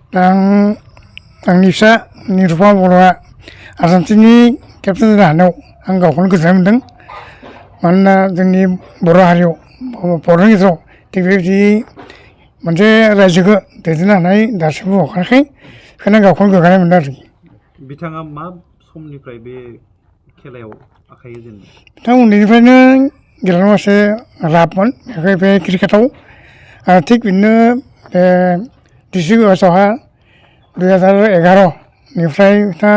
दा आंनि फिसा निरुपमा बर'आ आसाम टीमनि केप्टेन जानो हानायाव आं गावखौनो गोजोननाय मोन्दों मानोना जोंनि बर' हारियाव बर'नि गेजेराव थिग बेबायदि मोनसे रायजोखौ दैदेननो हानाय दासिमबो हखाराखै बेखायनो गावखौनो गोग्गानाय मोन्दों आरोखि बिथाङा मा समनिफ्राय बे खेलायाव आखाइ होजेनदों बिथां उन्दैनिफ्रायनो गेलेनायाव एसे राफमोन बे क्रिकेटाव थिग बिदिनो बे डिस्ट्रिक्ट वाइसआवहा 2011निफ्राय बिथाङा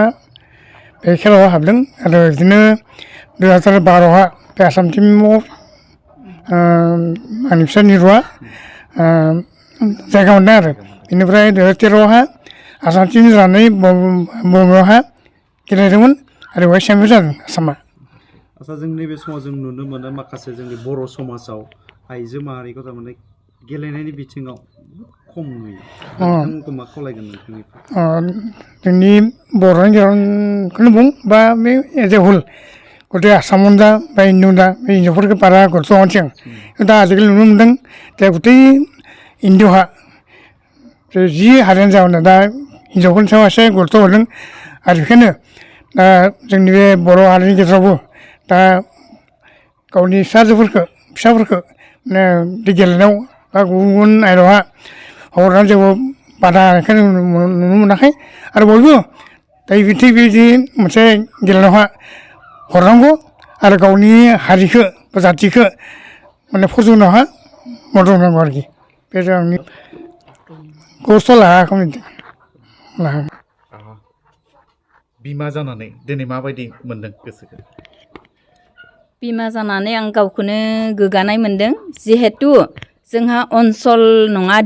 बे खेलायाव हाबदों आरो बिदिनो 2012आवहा बे आसाम टीमाव आंनि फिसा निरुआ जायगा मोन्दों आरो बेनिफ्राय 2013आवहा आसाम टीम जानानै बङाइगावआवहा गेलेदोंमोन आरो बेवहाय चेम्पियन जादों आसामा आच्चा जों नैबे समाव जों नुनो मोनो माखासे जोंनि बर' समाजाव आइजो माहारिखौ थारमाने गेलेनायनि बिथिङाव खम नुयो बिथांमोनखौ मा खावलायगोन नोंथांनिफ्राय जोंनि बर'नि गेजेरावखौनो बुं बा बे एज ए हल गथे आसामावनो जा बा इण्डियाआवनो जा बे हिन्जावफोरखौ बारा गुरुत्व होआखै आं दा आजिखालि नुनो मोन्दों जे गथै इण्डियाआवहा जि हारियानो जायामानो दा हिन्जावफोरनि सायाव एसे गुरुत्व होदों आरो बेखायनो दा जोंनि बे बर' हारिनि गेजेरावबो दा गावनि फिसाफोरखौ माने बे गेलेनायाव बा गुबुन गुबुन आयदायावहा हगारनानै जेबो बादा होनायखौ नुनो मोनाखै आरो बयबो दा थिग बेबायदि मोनसे गेलेनायावहा हरनांगौ आरो गावनि हारिखौ बा जाथिखौ माने फज'नायावहा मदद होनांगौ आरोखि बे आंनि खस्थ' लायाखै बिमा जानानै दिनै माबायदि मोन्दों गोसोखौ बिमा जानानै आं गावखौनो गोग्गानाय मोन्दों जिहेथु जोंहा ओनसोल नङा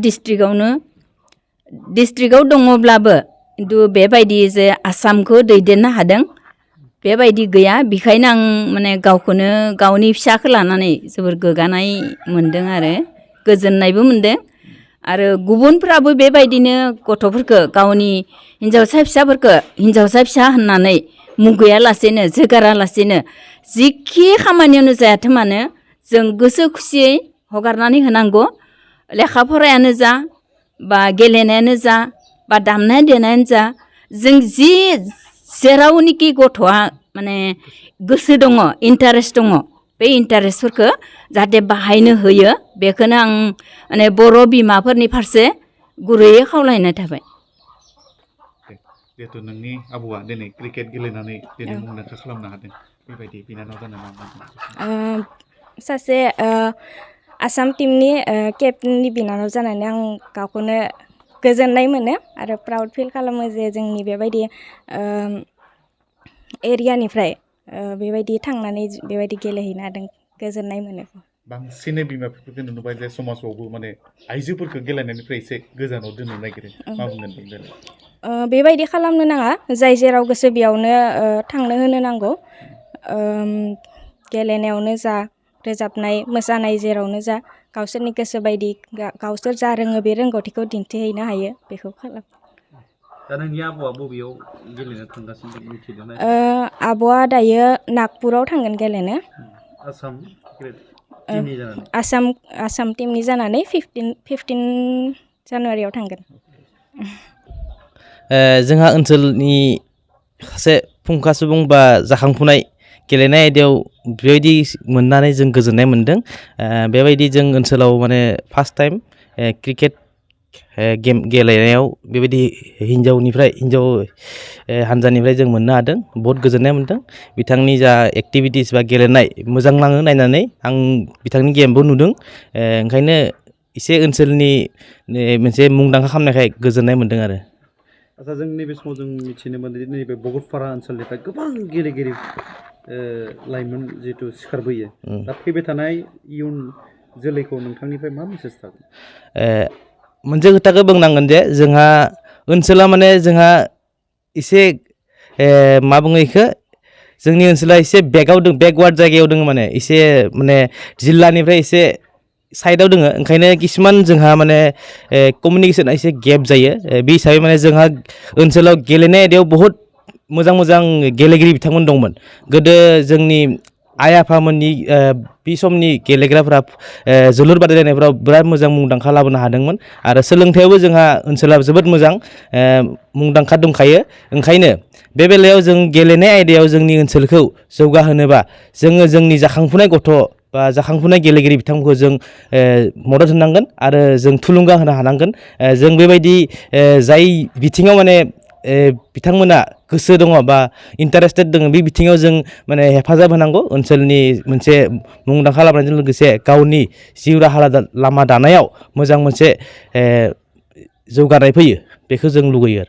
डिस्ट्रिक्टआव दङब्लाबो खिन्थु बेबायदि जे आसामखौ दैदेननो हादों बेबायदि गैया बेखायनो आं माने गावखौनो गावनि फिसाखौ लानानै जोबोर गोग्गानाय मोन्दों आरो गोजोननायबो मोन्दों आरो गुबुनफ्राबो बेबायदिनो गथ'फोरखौ गावनि हिन्जावसा फिसाफोरखौ हिन्जावसा फिसा होननानै मुगैयालासेनो जोगारालासेनो जिखि खामानियावनो जायाथों मानो जों गोसो खुसियै हगारनानै होनांगौ लेखा फरायानो जा बा गेलेनायानो जा बा दामनाय देनायानो जा जों जेरावनोखि गथ'आ माने गोसो दङ इन्टारेस्ट दङ बे इन्टारेस्टफोरखौ जाहाथे बाहायनो होयो बेखौनो आं माने बर' बिमाफोरनि फारसे गुरैयै खावलायनाय थाबाय जिहेतु नोंनि आबौआ दिनै क्रिकेट गेलेनानै दिनै मुंदांखा खालामनो हादों बेबायदि बिनानाव जानो सासे आसाम टीमनि केप्टेननि बिनानाव जानानै आं गावखौनो गोजोननाय मोनो आरो प्राउड फिल खालामो जे जोंनि बेबायदि एरियानिफ्राय बेबायदि थांनानै बेबायदि गेलेहैनो हादों गोजोननाय मोनो बांसिनै बिमाफोरखौ नुनो मोनबाय जे समाजावबो माने आइजोफोरखौ गेलेनायनिफ्राय एसे गोजानाव दोननो नागिरो मा बुंगोन बेलाय बेबायदि खालामनो नाङा जाय जेराव गोसो बेयावनो थांनो होनो नांगौ गेलेनायावनो जा रोजाबनाय मोसानाय जेरावनो जा गावसोरनि गोसो बायदि गावसोर जा रोङो बे रोंगौथिखौ दिन्थिहैनो हायो बेखौ खालाम दा नोंनि आबौआ बबेयाव गेलेनो थांगासिनो मिथिदों आब'आ दायो नागपुराव थांगोन गेलेनो आसाम टीमनि जानानै 15 जानुवारियाव थांगोन जोंहा ओनसोलनि सासे फुंखा सुबुं बा जाखांफुनाय गेलेनाय आयदायाव बेबायदि मोननानै जों गोजोननाय मोन्दों बेबायदि जों ओनसोलाव माने फार्स्ट टाइम क्रिकेट गेम गेलेनायाव बेबायदि हिन्जाव हानजानिफ्राय जों मोननो हादों बहुत गोजोननाय मोन्दों बिथांनि जा एक्टिभिटिस बा गेलेनाय मोजां नाङो नायनानै आं बिथांनि गेमबो नुदों ओंखायनो एसे ओनसोलनि मोनसे मुंदांखा खालामनायखाय गोजोननाय मोन्दों आरो आच्चा जों नैबे समाव जों मिथिनो मोनो नैबे भगतपारा ओनसोलनिफ्राय गोबां गेलेगिरि लाइमोन जिहेतु सिखारबोयो दा फैबाय थानाय इयुन जोलैखौ नोंथांनिफ्राय मा मेसेज थागोन मोनसे खोथाखौ बुंनांगोन जे जोंहा ओनसोला माने जोंहा एसे मा बुङो बेखौ जोंनि ओनसोला एसे बेकवार्ड जायगायाव दङ माने एसे माने जिल्लानिफ्राय एसे साइडआव दङ ओंखायनो किसुमान जोंहा माने कमिउनिकेसना एसे गेप जायो बे हिसाबै माने जोंहा ओनसोलाव गेलेनाय आयदायाव बहुद मोजां गेलेगिरि बिथांमोन दंमोन गोदो जोंनि आइ आफामोननि बे समनि गेलेग्राफ्रा जोलुर बादायलायनायफ्राव बिराद मोजां मुंदांखा लाबोनो हादोंमोन आरो सोलोंथायावबो जोंहा ओनसोला जोबोद मोजां मुंदांखा दंखायो ओंखायनो बे बेलायाव जों गेलेनाय आयदायाव जोंनि ओनसोलखौ जौगाहोनोबा जोङो जोंनि जाखांफुनाय गथ' बा जाखांफुनाय गेलेगिरि बिथांमोनखौ जों मदद होनांगोन आरो जों थुलुंगा होनो हानांगोन जों बेबायदि जाय बिथिङाव माने बिथांमोना गोसो दङ बा इन्टारेस्टेड दङ बे बिथिङाव जों माने हेफाजाब होनांगौ ओनसोलनि मोनसे मुंदांखा लाबोनायजों लोगोसे गावनि जिउ राहा लामा दानायाव मोजां मोनसे जौगानाय फैयो बेखौ जों लुगैयो